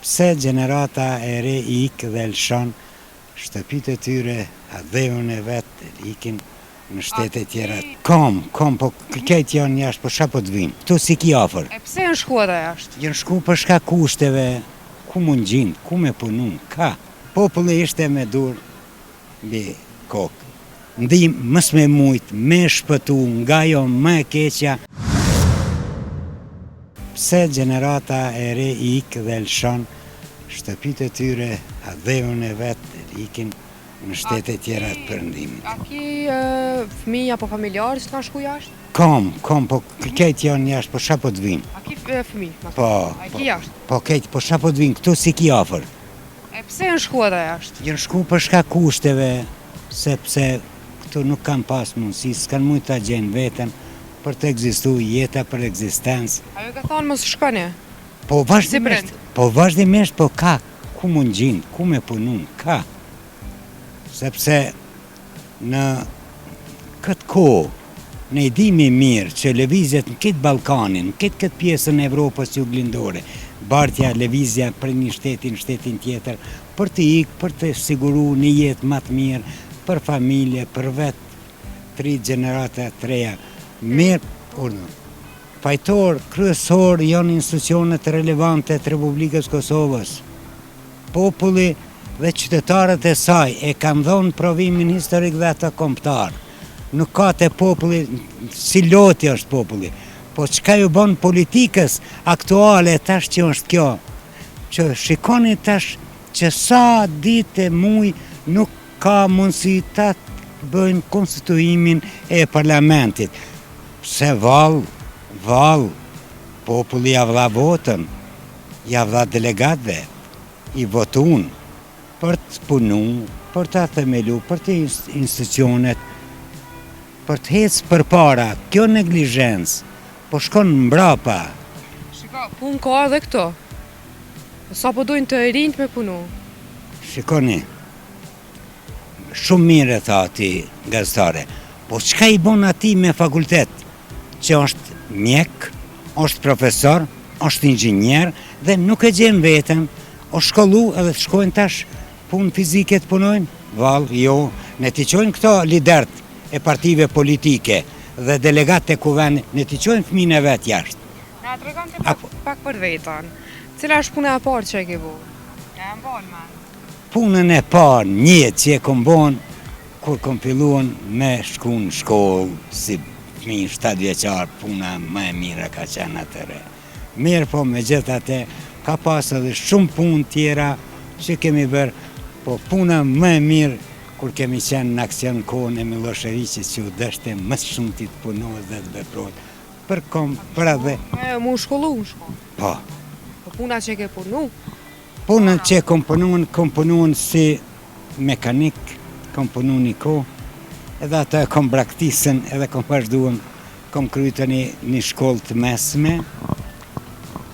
Pse gjenerata e re ik dhe lëshon shtëpitë e tyre, atdheun e vet, ikin në shtete tjera. Kom, kom, po krejt janë jashtë, po çka po të vijnë? Këtu s'i ki afër. E pse janë shku ata jashtë? Janë shku për shkak kushteve, ku m'u gjind, ku me punu, ka. Populli ishte me dur mbi kokë. Ndihmë mos me mujt me shpëtu nga ajo më e keqja. Pse gjenerata e re ik dhe lëshon shtëpitë e tyre, atdheun e vet, ikin në shtete tjera të perëndimit. A ki fëmijë apo familjarë që të kanë shku jashtë? Kom, kom, po krejt janë jashtë, po çka po të vijnë? A ki fëmijë? Po, A i ki jashtë? Po, krejt, po çka po të vijnë, këtu s'i ki afër. E pse janë shku ata jashtë? Janë shku për shkak kushteve, sepse këtu nuk kanë pas mundësi, s'kanë mujt ta gjejnë veten për të ekzistu, jeta për ekzistencë. A ju ke thonë mos shkoni? Po vazhdimisht, po vazhdimisht, po ka ku m'u gjind, ku me punu, ka. Sepse në këtë kohë, ne i dimi mirë që lëvizjet në këtë Ballkanin, në këtë këtë pjesën e Evropës juglindore, bartja, lëvizja prej një shteti në shtetin tjetër, për të ikë, për të siguru një jetë ma të mirë, për familje, për vetë, tri gjenerata të reja. Mirë, urdhëro. Fajtor kryesor janë institucionet relevante të Republikës Kosovës. Populli dhe qytetarët e saj e kanë dhënë provimin historik dhe atë kombëtar. Nuk ka te populli, si loti është populli. Po çka ju bën politikës aktuale tash që është kjo? Që shikoni tash që sa ditë e muj nuk ka mundësi ta bëjnë konstituimin e parlamentit. Pse vallë, vallë, populli ja dha votën, ja dha delegatëve, i votun, për të punu, për të themelu, për të institucionet, për të hecë përpara, kjo neglizhencë, po shkon mbrapa. Shiko, punë ka edhe këtu. Sa po dojnë të rinjtë me punu? Shikoni, shumë mirë e tha ti gazetare, po çka i bon atij me fakultet, që është mjek, është profesor, është inxhinier dhe nuk e gjen veten, është shkollu edhe të shkojnë tash punë fizike të punojnë? Vallë, jo, ne t'i qojnë këto liderët e partive politike dhe delegatët e kuvendit, ne t'i qojnë fëmijën e vet jashtë. Na tregon ti pak, pak për veten. Cila është puna e parë që e ke bo? E mban mend. Punën e parë n'jetë që e kom bon kur kom filluan me shku në shkollë si fëmijë 7 vjeçar, puna më e mira ka qenë atëherë. Mirëpo megjithatë ka pas edhe shumë punë tjera që kemi bërë, po puna më e mirë kur kemi qenë në aksion kohën e Millosheviqit që u deshte më së shumti të punohet dhe të veprohet për komb, për atdhe. Me mu shkollu në shkollë? Po. Po puna që ke punu? Punën që kom punu, kom punu si mekanik, kom punu një kohë, edhe atë e kom braktisën, edhe kom vazhduan, kom kry të një, një shkollë të mesme,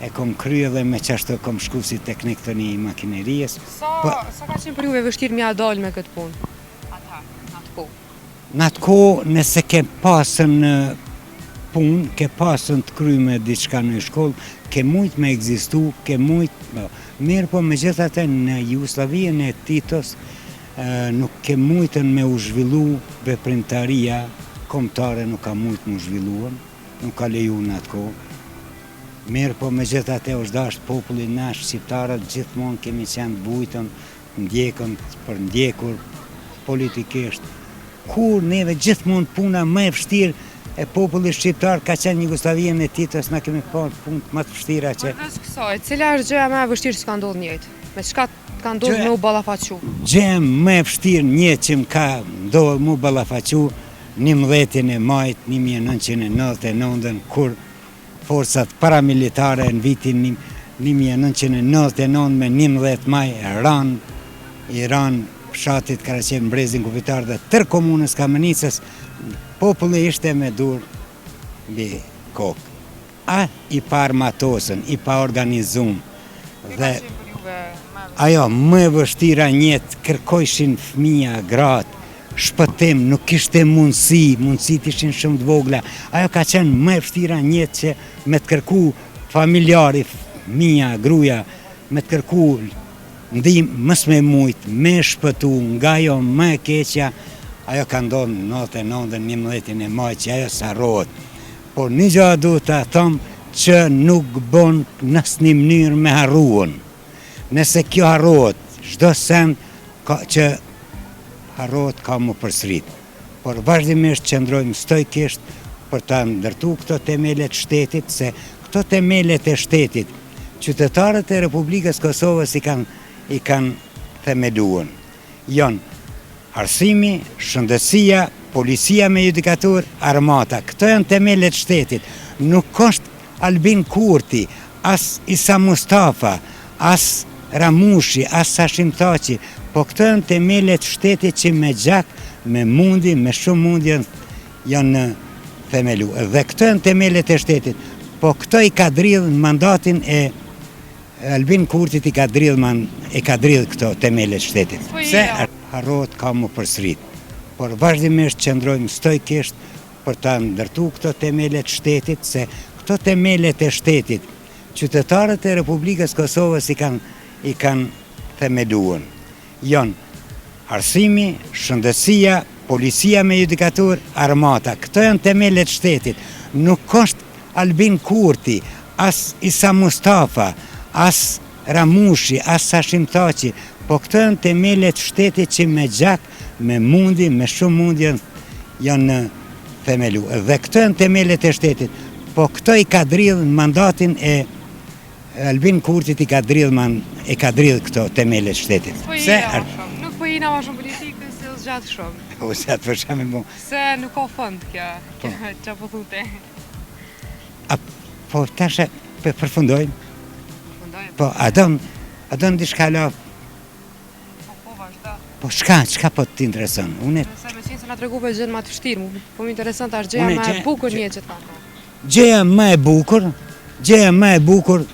e kom kry edhe me qashtu kom shku si teknik të një makineries. Sa, po, sa ka qenë për juve vështirë me ia dalë me këtë punë? Ata, në atë kohë. Në atë kohë, nëse ke pasën punë, ke pasën të kryme diçka në shkollë, ke mujt me ekzistu, ke mujt, mirëpo megjithatë në Jugosllavinë e Titos, nuk ke mujtën me u zhvillu veprimtaria kombëtare nuk ka mujt me u zhvillu, nuk ka leju në atë kohë. Mirëpo megjithatë është dashtë populli na shqiptarët gjithmonë kemi qenë të bujtën, ndjekën, të përndjekur politikisht, kur neve gjithmonë puna më e vështirë e popullit shqiptar ka qenë Jugosllavinë e Titos, na kemi parë punë më të vështira që... Përveç kësaj, cila është gjëja më e vështirë që ka ndodhur në jetë? Me çka ka ndodhur me u ballafaqu? Gjëja më e vështirë në jetë që më ka ndodhur me u ballafaqu 11 e majit 1999 kur Forcat paramilitare në vitin 1999 me 11 maj ranë i ranë fshatit Karaçevë në brezin kufitar dhe tërë komunës Kamenicës, populli ishte me dur mbi kokë. A i paarmatosën, i paorganizum dhe ajo më e vështira n'jetë kërkojshin fëmija, gratë, shpëtim, nuk kishte mundësi, mundësitë ishin shumë të vogla. Ajo ka qenë më e vështira n'jetë që me të kërku familjari, fëmija, gruja. me të kërku ndihmë mos me mujt me shpëtu nga ajo më e keqja, ajo ka ndodhë në 99-ën, 11 e majit që ajo s'harrohet. Por një gja du ta thom që nuk bon në asnjë mënyrë me harruën. Nëse kjo harrohet, çdo send ka, që harrohet ka m'u përsërit. Por vazhdimisht qëndrojmë stoikisht për ta ndërtu këto temelet shtetit, se këto temelet e shtetit, qytetarët e Republikës Kosovës i kanë i kanë themeluan. Janë arsimi, shëndetësia, policia me judikaturë, armata. Këto janë temelet shtetit. Nuk është Albin Kurti, as Isa Mustafa, as Ramushi, as Hashim Thaçi, po këto janë temelet shtetit që me gjak, me mundi, me shumë mundi janë, janë themelu. Dhe këto janë temelet e shtetit, po këto i ka dridh në mandatin e Albin Kurtit i ka dridh, man, i ka dridh këto temelet shtetit. Po Se harrohet ka m'u përsërit. Por vazhdimisht qëndrojmë stoikisht për ta ndërtu këto temelet shtetit, se këto temelet e shtetit, qytetarët e Republikës Kosovës i kanë i kanë themeluan. Janë arsimi, shëndetësia, policia me judikaturë, armata. Këto janë temelet shtetit. Nuk është Albin Kurti, as Isa Mustafa, as Ramushi, as Hashim Thaçi, po këto janë temelet shtetit që me gjak, me mundi, me shumë mundi janë, janë themelu. Dhe këto janë temelet e shtetit, po këto i ka dridh në mandatin e Albin Kurtit i ka dridh, man, i ka dridh këto temelet shtetit. Po i jena ma shumë, nuk po i jena ma shumë politikës, se u zgjatë shumë. U zgjatë për shumë, po. Se nuk ka fund kjo, po. që po thu ti. A, po tash e përfundojmë? Përfundojmë. Po, a don, a don diçka la? Po, po, vazhdo. Po, çka, çka po të intereson? Une... Nëse me qenë se na tregove gjënë ma të vështirë, po më intereson tash gjëja ma e bukur një që të ka Gjëja më e bukur, gjëja më e bukur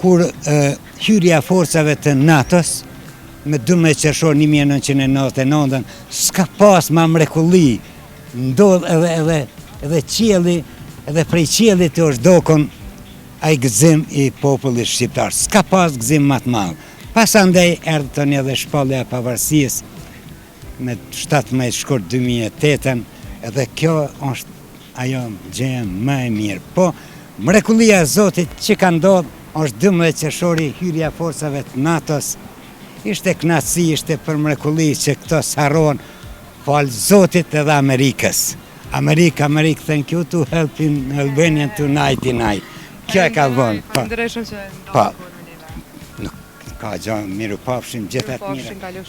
kur e, hyrja e forcave të NATO-s me 12 qershor 1999 s'ka pas ma mrekulli ndodh edhe edhe edhe qielli edhe prej qiellit të është dokun ai gëzim i popullit shqiptar. S'ka pas gëzim ma të madh. Pasandej erdhi tani edhe shpallja e pavarësisë me 17 shkurt 2008-ën, edhe kjo është ajo gjëja më e mirë. Po, mrekullia e Zotit që ka ndodhë është 12 qershori hyrja e forcave të NATO-s. Ishte kënaqësi, ishte për mrekulli që këto s'harrohen falë Zotit edhe Amerikës. Amerikë, Amerikë, thank you to help in Albania to 99. Kjo e ka vënë. Po. Falenderoj shumë që Po. ndodhi me neve. Nuk ka gjë, mirupafshim, gjitha të mira. Mirupafshim, kalofshim.